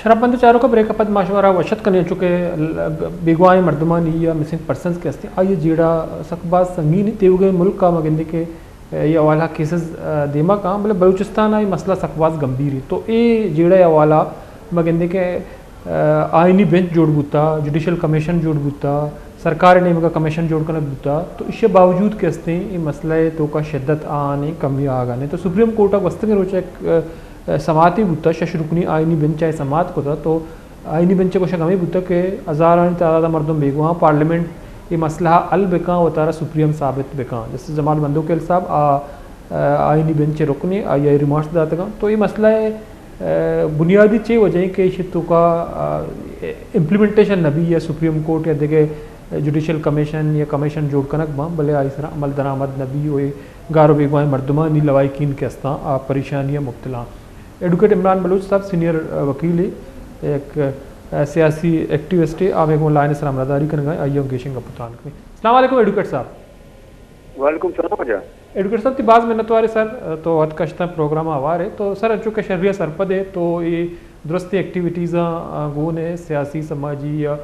شرپمند چاروکاں، بریک ءَ پد ما شمارا وش اتک کنیں، چونکہ بیگواہیں مردمانی یا مسنگ پرسنز کہ ہستیں، آئی ءِ جیڑہ سک باز سنگین انت۔ تیوگیں ملک ءَ ما گندیں کہ اے حوالہ کیسز، آ، دیما کاں، بلے بلوچستان ءَ اے مسئلہ سک باز گمبھیر انت۔ تو اے جیڑہ ءِ حوالہ ما گندیں کہ، آ، آئینی بنچ جوڑ بوتا، جوڈیشل کمیشن جوڑ بوتا، سرکار ءِ نیمگ ءَ کمیشن جوڑ کنگ بوتا، تو ایشی ءِ باوجود کہ ہستیں اے مسئلہ ءِ توکا شدت آہانی کمی آگا نے۔ تو سپریم کورٹ ءَ گوستگیں روچ ءَ یک، آ، سماعتے بوتا، شش رکنی آئینی بنچ ءَ اے سماعت کتا، تو آئینی بنچ ءِ گوشگ ہمے بوتگ کہ ہزارانی تعداد ءَ مردم بیگواہ، پارلیمنٹ اے مسئلہ ءَ حل بکاں، وتارا سپریم ثابت بکاں۔ جسٹس جمال بندوکیل صاحب آ، آ، آئینی بنچ ءِ رکنے، آئی ءَ ریمارکس داتگاں۔ تو اے مسئلہ ءِ، آ، بنیادی چے وجہ ایں کہ ایشی توکا، آ، امپلیمنٹیشن نہ بی یا سپریم کورٹ یا دگہ جوڈیشل کمیشن یا کمیشن جوڑ کنگ باں، بلے آئی سرا عمل درآمد نہ بی و اے گار و بیگواہیں مردمانی لواحقین کہ ہستاں، آ پریشانی ءَ مبتلا۔ ایڈوکیٹ عمران بلوچ صاحب سینئر، آ، وکیلے، یک، آ، سیاسی ایکٹیوسٹے، آ مئے گوں لائن ءِ سرا ہمراہداری کنگا ایں، آئی ءَ گیشیں گپ ءُ تران کنیں۔ السلام علیکم ایڈوکیٹ صاحب۔ وعلیکم السلام واجہ۔ ایڈوکیٹ صاحب، تئی باز منت وارے سر، تو وت کشتاں پروگرام ءَ ہوارے۔ تو سر، انچو کہ شری ءَ سرپد ئے، تو اے درستیں ایکٹیویٹیزاں، آ، گون ئے، سیاسی، سماجی یا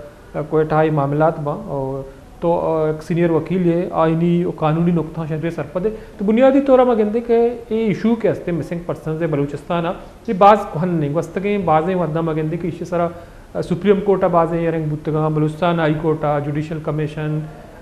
کوئٹہ ءِ معاملات باں، او تو، آ، یک سینئر وکیلے، آئینی و قانونی نکتہاں شری ءَ سرپد ئے۔ تو بنیادی طور ءَ ما گندیں کہ اے ایشو کہ ہستیں مسنگ پرسنز ءِ بلوچستان ءَ، اے باز کوہن ایں، گوستگیں بازیں وھداں ما گندیں کہ ایشی سرا، آ، سپریم کورٹ ءَ بازیں ہیئرنگ بوتگاں، بلوچستان ہائی کورٹ ءَ، جوڈیشل کمیشن،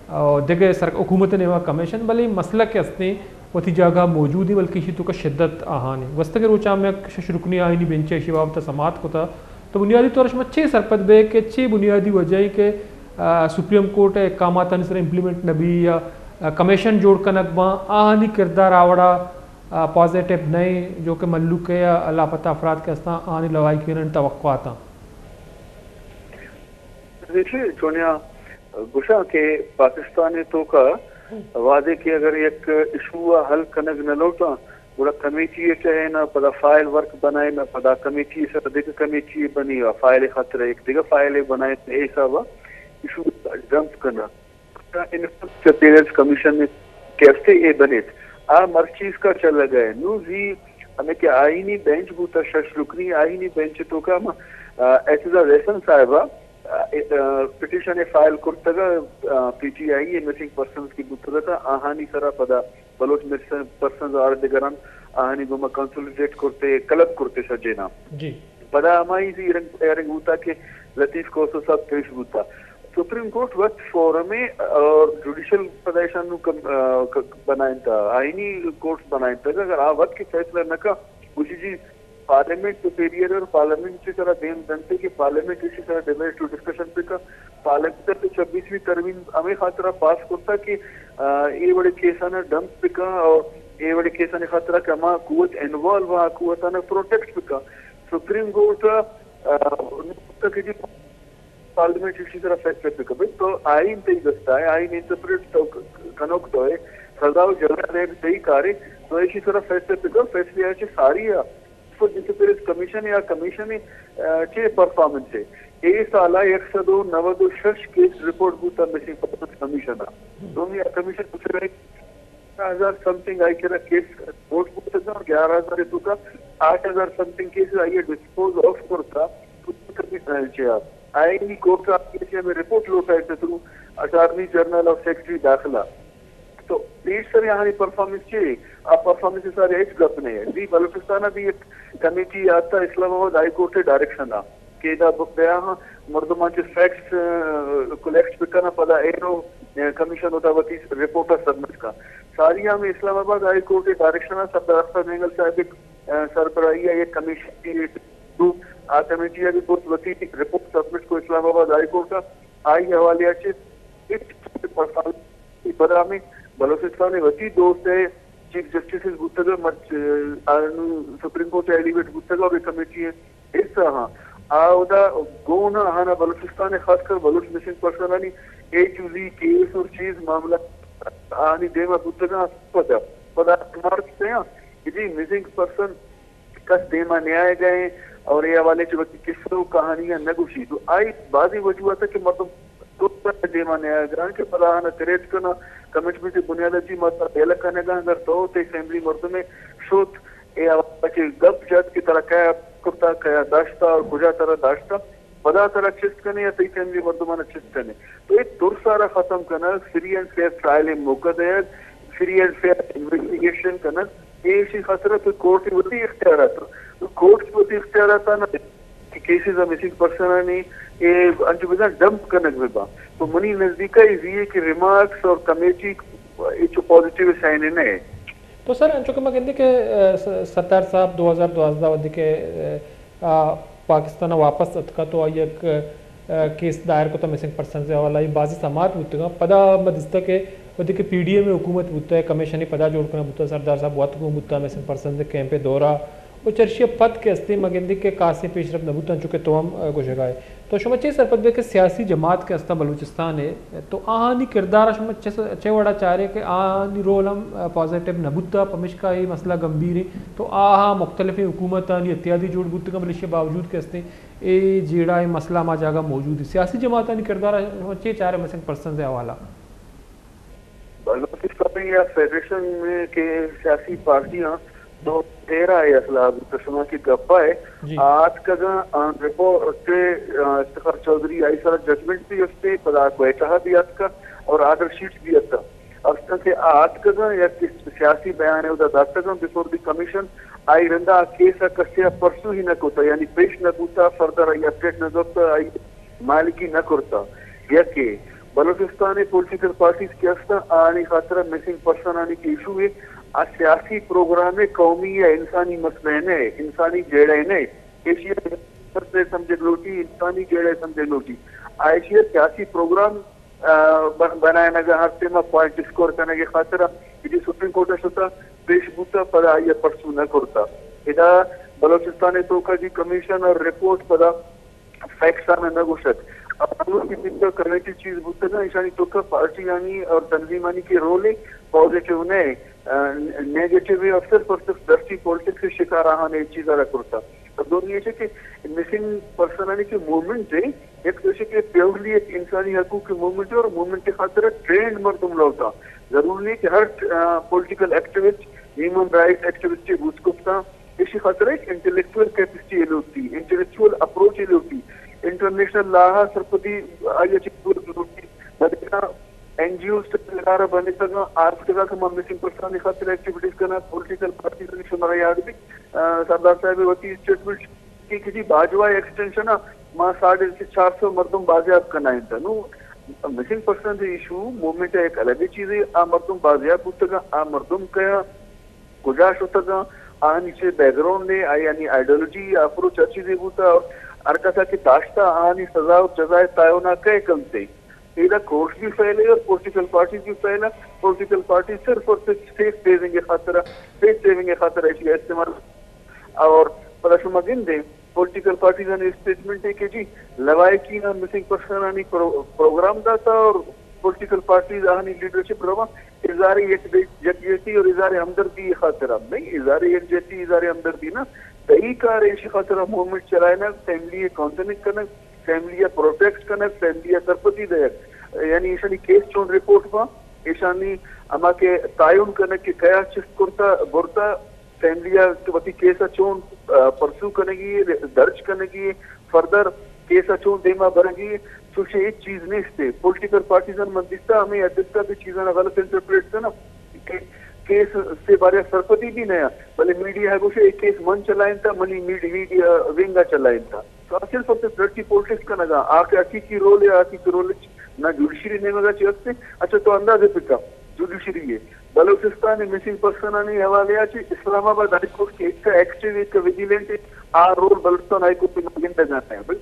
آ، دگہ سر-، حکومت ءِ نیمگ ءَ کمیشن، بلے اے مسئلہ کہ ہستیں وتی جاگہ ءَ موجود ایں، بلکہ ایشی توکا شدت آہان ایں۔ گوستگیں روچاں ہم یک شش رکنی آئینی بنچ ءَ ایشی بابت ءَ سماعت کتا۔ تو بنیادی طور ءَ شما چے سرپد بئے کہ چے بنیادی وجہ ایں کہ، آ، سپریم کورٹ ءِ احکاماتانی سر امپلیمنٹ نہ بی یا، آ، کمیشن جوڑ کنگ باں، آہانی کردار آ وڑا، آ، پازیٹیو نہ ایں، جو کہ مھلوک ءِ یا لاپتہ افراد کہ ہستاں، آہانی لواحقینانی توقعات آں۔ دیکھیے، چونیا گوشاں کہ پاکستان ءِ توکا وھدے کہ اگر یک ایشو ءَ حل کنگ نہ لوٹاں، گڑا کمیٹی ءَ ٹہیناں، پدا فائل ورک بنائیناں، پدا کمیٹی ءِ سر دگہ کمیٹی ءَ بنی، آ فائل ءِ خاطر ءَ یک دگہ فائل ءَ بنائیناں، اے حساب ءَ ایشو ءَ ڈمپ کناں۔ انفراسٹرکچر اپیئرنس کمیشن کہ ہستے اے بنیت، آ مرچی اس کا چلگ ءَ۔ نوں زی ہمے کہ آئینی بینچ بوتا، شش رکنی آئینی بینچ ءِ توکا ہم، آ، اعتزاز احسن صاحب ءَ، آ، اے، آ، پٹیشن ءَ فائل کرتگ، آ، پی ٹی آئی ءِ مسنگ پرسنز کہ بوتگ ات، آہانی سرا پدا بلوچ مسنگ پرسنز آر دگراں آہانی گوما کنسولیڈیٹ کرتے، کلب کرتے سجیناں۔ جی۔ پدا ہمائی زی ہیئرنگ، ہیئرنگ بوتا کہ لطیف کھوسہ صاحب پیش بوتا۔ سپریم کورٹ وت فورم ءَ اور جوڈیشل پدا ایشاں نوں کم-، آ، ک-، بنائینتا، آئینی کورٹس بنائینتا۔ اگر آ وت کہ فیصلہ نہ کا، گوشی جی پارلیمنٹ سپیریئر اور پارلیمنٹ چہ سرا دیم دنتے کہ پارلیمنٹ اسی سرا ڈیبیٹ و ڈسکشن بکا۔ پارلیمنٹ ءَ تو چھبیسویں ترمیم ہمے خاطرا پاس کرتا کہ، آ، اے وڑے کیسانا ڈمپ بکا اور اے وڑے کیسانی خاطرا کہ ہما قوت انوالو آ قوتانا پروٹیکٹ بکا۔ سپریم کورٹ ءَ، آ، نوں گوشتگ کہ جی پارلیمنٹ ایشی سرا فیصلہ بہ کن۔ بھئی تو آئین تئی دستا ہے، آئین انٹرپریٹ تو ک-، کنوک تو ہے، سزا و جزا دے تئی کارے، تو ایشی سرا فیصلہ بہ کن، فیصلہ ہے چہ ساری ہے۔ تو جسے پھر اس کمیشن یا کمیشن، آ، چے پرفارمنس ہے؟ اے سالا یک سد و نود و شش کیس رپورٹ بوتا مسنگ پرسنز کمیشن ءَ۔ دومی کمیشن گزشتہ ہزار سم تھنگ آئی کرا کیس رپورٹ بوتگ اور گیارہ ہزار توکا آٹھ ہزار some thing case I dispose of کرتا۔ آئینی کورٹ ءَ آئی ہمیں رپورٹ لوٹائے تھرو اٹارنی جنرل اور سیکرٹری داخلہ۔ تو پیش سر یہاں پرفارمنس چی؟ آ پرفارمنس سارے ہچ گپ نہیں ہے۔ جی بلوچستان بھی ایک کمیٹی آتا اسلام آباد ہائی کورٹ ڈائریکشن آ کہ ادا ب-، بیاہاں مردماں چہ فیکٹس، آ، کلیکٹ بکناں، پدا اینو، آ، کمیشن ہوتا وتی رپورٹ سبمٹ کا۔ ساری ہم اسلام آباد ہائی کورٹ ڈائریکشن آ سردار اختر مینگل صاحب، آ، سربراہی آ یک کمیشن کی تو آ کمیٹی آ بھی بہت وتی رپورٹ سبمٹ کو اسلام آباد ہائی کورٹ آ۔ آئی حوالے آ چہ ہچ پرسنل پدا ہمیں بلوچستان وتی دوست ہے، چیف جسٹس بوتگ، مرچ-، آ، سپریم کورٹ ایلیویٹ بوتگ اور ایک کمیٹی ہے۔ اس طرح آ اودا گون آہانا بلوچستان، خاص کر بلوچ مسنگ پرسنانی اے چوزی کیس اور چیز معاملہ آہانی دیما بوتگاں۔ پدا، پدا مارچ سے ہاں، جی مسنگ پرسن کس دیما نیائے گئے اور اے حوالے چہ وتی قصہ و کہانیاں نہ گوشی۔ تو آئی بعضی وجوہات کہ مردم دوست دیما نیائے گئے کہ پدا آہانا کریٹ کنا، کمٹمنٹ بنیاد جی مردم بیلہ کنگا، اگر تو تے فیملی مردم شوت اے حوالے چہ گپ جت کہ ترا کیا کرتا، کیا داشتا اور کجا ترا داشتا، پدا ترا چست کنے یا تئی فیملی مردمانا چست کنے۔ تو اے ترس ء را ختم کنگ، فری اینڈ فیئر ٹرائل ء موقع دیگ، فری اینڈ فیئر انویسٹیگیشن کنگ، اے ایشی خاطر تو کورٹ ء وتی اختیارات، تو کورٹ ء وتی اختیارات نہ کہ کیسز ء مسنگ پرسنانی اے انچو بزاں ڈمپ کنگ بہ باں۔ تو منی نزدیک ء اے زی اے کہ ریمارکس اور کمیٹی اے چو پازیٹیو سائن نہ اے۔ تو سر، انچو کہ ما گندے کہ، ا، س-، ستار صاحب دو ہزار دوازدہ وھدے کہ، ا، آ پاکستان ء واپس اتکا تو آئی یک، ا، کیس دائر کتا مسنگ پرسنز ء حوالہ ء، بازیں سماعت بوتگاں۔ پدا ما دیستا کہ وھدے کہ پی ڈی ایم ء حکومت بوتا، کمیشن ء پدا جوڑ کنگ بوتا، سردار صاحب وت گون بوتا مسنگ پرسنز ء کیمپ ء دورا، و چرشی ء پد کہ استیں ما گندے کہ کاسیں پیش رفت نہ بوتا، انچو کہ تو ہم، ا، گوشگا ئے۔ تو شما چے سرپد بے کہ سیاسی جماعت کہ استا بلوچستان ء، تو آہانی کردار ء شما چہ س-، چہ وڑا چارے کہ آہانی رول ہم، ا، پازیٹیو نہ بوتا، پمشکا اے مسئلہ گمبھیر ایں۔ تو آہاں مختلفیں حکومتانی اتحادی جوڑ بوتگاں، بلے ایشی باوجود کہ استیں اے جیڑہ اے مسئلہ ہما جاگہ موجود ایں۔ سیاسی جماعتانی کردار ء شما چے چارے مسنگ پرسنز ء حوالہ؟ بلوچستان یا فیڈریشن میں کہ سیاسی پارٹیاں دو تیرہ ء اصلاح بوت، شما کہ گپا ہے، جی۔ آتکگاں آن رپورٹ، آ، افتخار چوہدری آئی سرا ججمنٹ بھی استے، پدا کوئٹہ بھی اتکا اور آرڈر شیٹ بھی اتکا۔ استاں کہ آ آتکگاں یا کہ سیاسی بیان ہے ادا داتگاں بفور دی کمیشن، آئی رندا آ کیس ء کسے ء پرسو ہی نہ کتا، یعنی پیش نہ بوتا، فردر آئی اپڈیٹ نہ زرتا، آئی مالکی نہ کرتا۔ یکے بلوچستان ء پولیٹیکل پارٹیز کہ استاں، آنی خاطر ء مسنگ پرسن آنی کہ ایشو ہے، آ سیاسی پروگرام ہے، قومی یا انسانی مسئلہ نہ ہے، انسانی جیڑہ نہ ہے۔ ایشی ء مسئلہ سمجھگ لوٹی، انسانی جیڑہ سمجھگ لوٹی۔ آ ایشی ء سیاسی پروگرام، آ، بن-، بنائینگ ء ہر ٹائم ء پوائنٹ اسکور کنگ ء خاطر ء، کہ جی سپریم کورٹ ء شتا پیش بوتا، پدا آئی ء پرسو نہ کرتا۔ ادا بلوچستان ء توکا جی کمیشن اور رپورٹ پدا فیکٹس آناں نہ گوشگ۔ اب بلوچی بیت کمیٹی چیز بوتگ، ایشانی توکا پارٹیانی اور تنظیمانی کہ رول ہے، پازیٹیو نہ ہے، آ، نیگیٹیو ہے اور صرف اور صرف ڈرٹی پالیٹکس کے شکار آہاں نے چیز آرا کرتا۔ اور دومی ایسے کہ مسنگ پرسنانی کہ موومنٹ ہے، یک تو ایسے کہ پیورلی ایک انسانی حقوق کے موومنٹ ہے اور موومنٹ کے خاطر ٹرینڈ مردم لوٹا۔ ضروری نہیں کہ ہر، آ، political activist, human right activist کے بوت کپتا۔ ایشی خاطر ایک انٹلیکچوئل کیپیسٹی لوٹی، انٹلیکچوئل اپروچ لوٹی، انٹرنیشنل لا ء سرپدی آئی ء چہ لوٹی۔ بلے این جی اوز ادارہ بنتگاں، آرتگا کہ ما مسنگ پرسنانی خاطر ایکٹیویٹیز کناں، پولیٹیکل پارٹیز شمارا یاد بی، آ، سردار صاحب وتی اسٹیٹمنٹ کہ کسی باجوہ ایکسٹینشن ء ما ساڑھے چار سو مردم بازیاب کنائینت۔ نو مسنگ پرسن ایشو موومنٹ ء یک الگ چیزے، آ مردم بازیاب بوتگاں، آ مردم کیا کجا شتگاں، آہانی چے بیک گراؤنڈ نے، آیانی آئیڈیالوجی یا اپروچ ہر چیزے بوتا، اور ہر کسا کہ داشتا آہانی سزا و جزائے تعین کئے کنتے۔ ایدا کورٹ بھی فیل ہے اور پولیٹیکل پارٹیز بھی فیل ہے۔ پولیٹیکل پارٹیز صرف اور صرف فیس سیونگ خاطر، فیس سیونگ خاطر ایشی استعمال۔ اور پدا شما گندے پولیٹیکل پارٹیز نے اسٹیٹمنٹ ہے کہ جی لواحقین اور مسنگ پرسن آنی پرو-، پروگرام داتا اور پولیٹیکل پارٹیز آنی لیڈرشپ روا اظہار یک، یکجہتی اور اظہار ہمدردی خاطر۔ اب نہیں، اظہار یکجہتی، اظہار ہمدردی نا، صحیح کار ہے، اسی خاطر موومنٹ چلائنا، فیملی کاؤنسلنگ کرنا، فیملی ء پروٹیکٹ کنگ، فیملی ء سرپدی دئیگ، یعنی ایشانی کیس چون رپورٹ با، ایشانی ہما کہ تعین کنگ کہ کیا چست کرتا، برتا، فیملی ء وتی کیس ء چون، آ، پرسو کنگی، درج کنگی، فردر کیس ء چون دیما برگی، چوشیں ہچ چیز نیست۔ پولیٹیکل پارٹیز من دیستا ہمیں ادستا بھی چیزاں غلط انٹرپریٹ کناں کہ کیس سے بارے سرپدی بھی نیا، بلے میڈیا ہے گوشے اے کیس من چلائنتا، منی میڈ-، میڈیا ونگا چلائنتا۔ تو آ صرف اور صرف ڈرٹی پالیٹکس کنگا، آ کہ حقیقی رول ہے، حقیقی رول ہے، نہ جوڈیشری نیمگا چی ہستے۔ اچھا، تو اندازے پکا جوڈیشری ہے۔ بلوچستان مسنگ پرسنانی حوالے آ چی اسلام آباد ہائی کورٹ کے ایک ایکٹیو، ایک ویجیلنٹ ہے، آ رول بلوچستان ہائی کورٹ میں گندگا ہے۔ بھائی،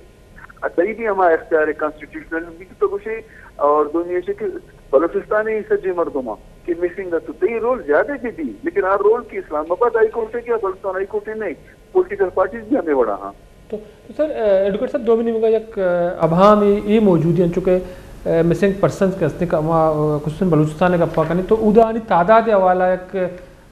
ادائی بھی ہما اختیار ہے کانسٹیٹیوشنل بھی تو گوشے، اور دومی ہے کہ بلوچستان ہی سجے مردم کہ مسنگ ہے تو تئی رول زیادہ بھی دی، لیکن آ رول کہ اسلام آباد ہائی کورٹ ہے کہ بلوچستان ہائی کورٹ ہے نہیں، پولیٹیکل پارٹیز بھی ہمیں وڑا ہاں۔ تو، تو سر، ا، ایڈوکیٹ صاحب، دومی نیمگا یک، ا، ابہامے اے موجود انت، چونکہ، ا، مسنگ پرسنز کہ ہستیں کہ ہما، ا، خصوصاً بلوچستان ء گپا کنیں، تو اودا آنی تعداد ء حوالہ یک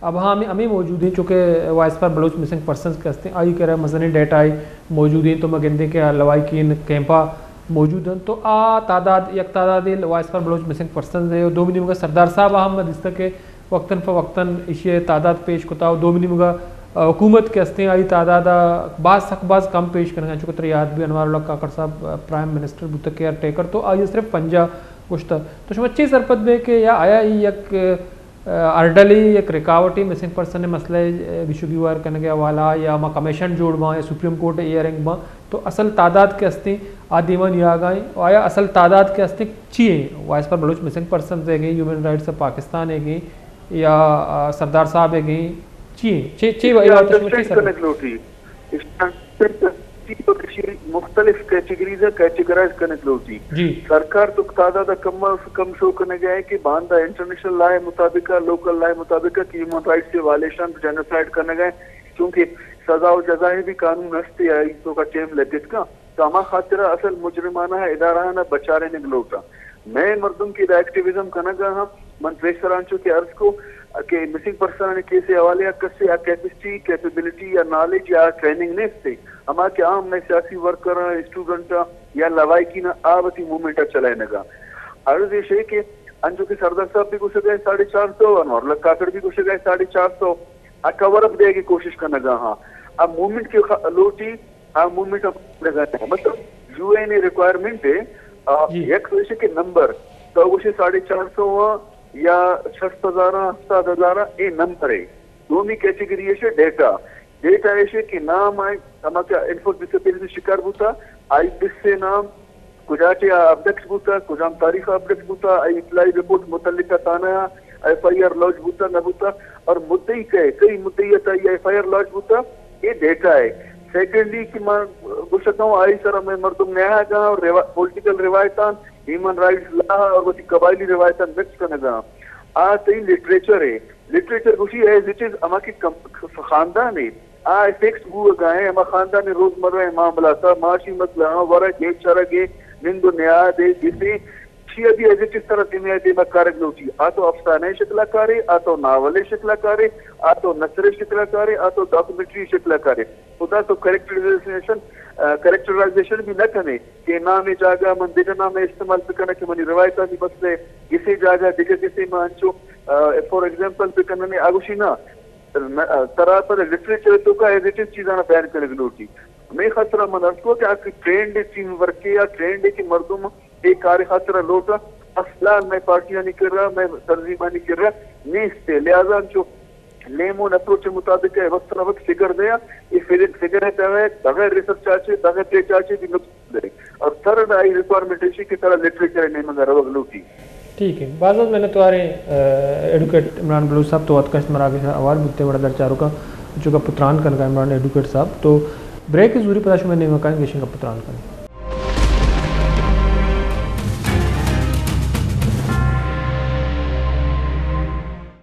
ابہامے ہمے موجود انت، چونکہ voice for Baloch missing persons کہ ہستیں، آئی کرا مزنیں ڈیٹا آئی موجود انت، تو ما گندیں کہ آ لواحقین کیمپا موجود انت، تو آ تعداد، یک تعداد voice for Baloch missing persons ہے، و دومی نیمگا سردار صاحب ہم دیستا کہ وقتاً فوقتاً ایشی تعداد پیش کتا، و دومی نیمگا حکومت کہ استیں آئی تعداد ءَ باز سک باز کم پیش کنگ ءَ، چونکہ ترا یاد بی انوار الحق کاکڑ صاحب پرائم منسٹر بوتگ کیئر ٹیکر، تو آئی ءَ صرف پنجاہ گوشتہ۔ تو شما چے سرپد بے کہ یا آیا ای یک، آ، ہرڈلے، یک رکاوٹے مسنگ پرسن ءِ مسئلہ ءِ، آ، گیش و گیوار کنگ ءِ حوالہ ءَ، یا ما کمیشن جوڑ باں یا سپریم کورٹ ءَ ہیئرنگ باں، تو اصل تعداد کہ استیں آ دیما نیاگا ایں؟ آیا اصل تعداد کہ استیں چی ایں؟ Voice for Baloch missing persons ءِ گیں، ہیومن رائٹس آف پاکستان ءِ گیں، یا، آ، سردار صاحب ءِ گیں، چی ایں؟ چے، چے یا وجہ؟ تو شما چے انڈرسٹینڈ سرپد؟ کنگ لوٹی۔ اسٹینڈرڈ ترتیب ءَ کشی مختلف کیٹیگریز ءَ کیٹیگرائز کنگ لوٹی۔ جی۔ سرکار تو تعداد ءَ کم از کم شو کنگ ءَ کہ باندا انٹرنیشنل لا ءِ مطابق ءَ، لوکل لا ءِ مطابق ءَ کہ ہیومن رائٹس ءِ وائلیشن، جینوسائیڈ کنگ ءَ، چونکہ سزا و جزا ءِ بھی قانون ہستے، آئی توکا ٹائم لگت کا۔ تو ہما خاطر ءَ اصل مجرمانہ ادارہاں بچارینگ لوٹاں۔ مئے مردم کہ ادا ایکٹیویزم کنگ ءَ ہم، من پیسر انچو کہ عرض کو کہ مسنگ پرسن ءِ کیس ءِ حوالے ءَ کسے آ کیپیسٹی، کیپیبلٹی یا نالج یا ٹریننگ نیست۔ ہما کہ عام مئے سیاسی ورکر آں، اسٹوڈنٹ آں یا لوائقین آں، آ وتی موومنٹ ءَ چلائینگ ءَ۔ عرض ایش کہ انچو کہ سردار صاحب بھی گوشگ ءَ ساڑھے چار سو، انوار الحق کاکڑ بھی گوشگ ءَ ساڑھے چار سو، آ کور اپ دیگ ءِ کوشش کنگ ءَ ہاں۔ آ موومنٹ کہ خ-، لوٹی، آ موومنٹ ہم لگا ہے۔ مطلب، یو این ءِ ریکوائرمنٹ ہے، آ، جی۔ یک تو ایش کہ نمبر، تو گوشے ساڑھے چار سو آں یا شست ہزار آں، ہفتاد ہزار آں، اے نمبر ہے۔ دومی کیٹیگری ایش ڈیٹا۔ ڈیٹا ایش کہ نام آئے، ہما کہ انفورس ڈسپیئرنس ءِ شکار بوتا، آئی بس سے نام، کجا چہ آ ابڈکٹ بوتا، کجام تاریخ ءَ ابڈکٹ بوتا، آئی اطلاعی رپورٹ متعلقہ تھانہ ءَ ایف آئی آر لانچ بوتا نہ بوتا، اور مدعی کئے، کئی مدعی ءِ تہ ءَ ایف آئی آر لانچ بوتا، اے ڈیٹا ہے۔ سیکنڈلی کہ من گوشتوں آئی سر ءَ مئے مردم نیاگا اور روا-، پولیٹیکل روایتاں، ہیومن رائٹس لا اور وتی قبائلی روایتاں مکس کنگا۔ آ تئی لٹریچر ہے۔ لٹریچر گوشی ایز اٹ از، ہما کہ کم-، خاندان ہے، آ افیکٹ بوگا ہیں، ہما خاندان ءِ روزمرہ ءِ معاملات ءَ، معاشی مسئلہ آں، ورگ ءِ، چرگ ءِ، نند و نیاد ءِ، گسے، چی ابھی ایز اٹ از سر ءَ دنیا ءِ دیما کارگ لوٹی۔ آ تو افسانہ ءِ شکل ءَ کارے، آ تو ناول ءِ شکل ءَ کارے، آ تو نثر ءِ شکل ءَ کارے، آ تو ڈاکومنٹری ءِ شکل ءَ کارے۔ خدا تو کریکٹرائزیشن، آ، کریکٹرائزیشن بھی نہ کنے کہ نام ءِ جاگہ من دگہ نام ءَ استعمال بکناں کہ منی روایتانی مسئلہ ءِ، گسے جاگہ دگہ گسے ما انچو، آ، فار ایگزامپل بکننے، آ گوشی نا، ترا پدا لٹریچر ءِ توکا ایز اٹ از چیزاں بیان کنگ لوٹی۔ ہمے خاطر ءَ من ارز کو کہ آ کہ ٹرینڈ ٹیم ورک ءِ یا ٹرینڈ ءِ کہ مردم اے کار ءِ خاطر ءَ لوٹ ءَ، فی الحال مئے پارٹیانی کرا، مئے تنظیمانی کرا نیست ءِ۔ لہذا انچو لیمون اپروچ ءِ مطابق ءَ وقت نہ وقت فگر دیا، اے فگر، فگر ءِ بغیر، بغیر ریسرچ ءَ چہ، بغیر ڈیٹا ءَ چہ بھی نقصان دے۔ اور تھرڈ آئی ریکوائرمنٹ ایشی کہ ترا لٹریچر ءِ نیمگ ءَ روگ لوٹی۔ ٹھیک ہے، باز باز منتوار ہیں، آ، ایڈوکیٹ عمران بلوچ صاحب، تو وت کشت مراگش ءَ اوار بوتے وڑا در چاروکاں چو گپ و تران کنگا عمران ایڈوکیٹ صاحب۔ تو بریک زوری پدا شمئے نیمگا کائیں، گیشیں گپ و تران کنیں۔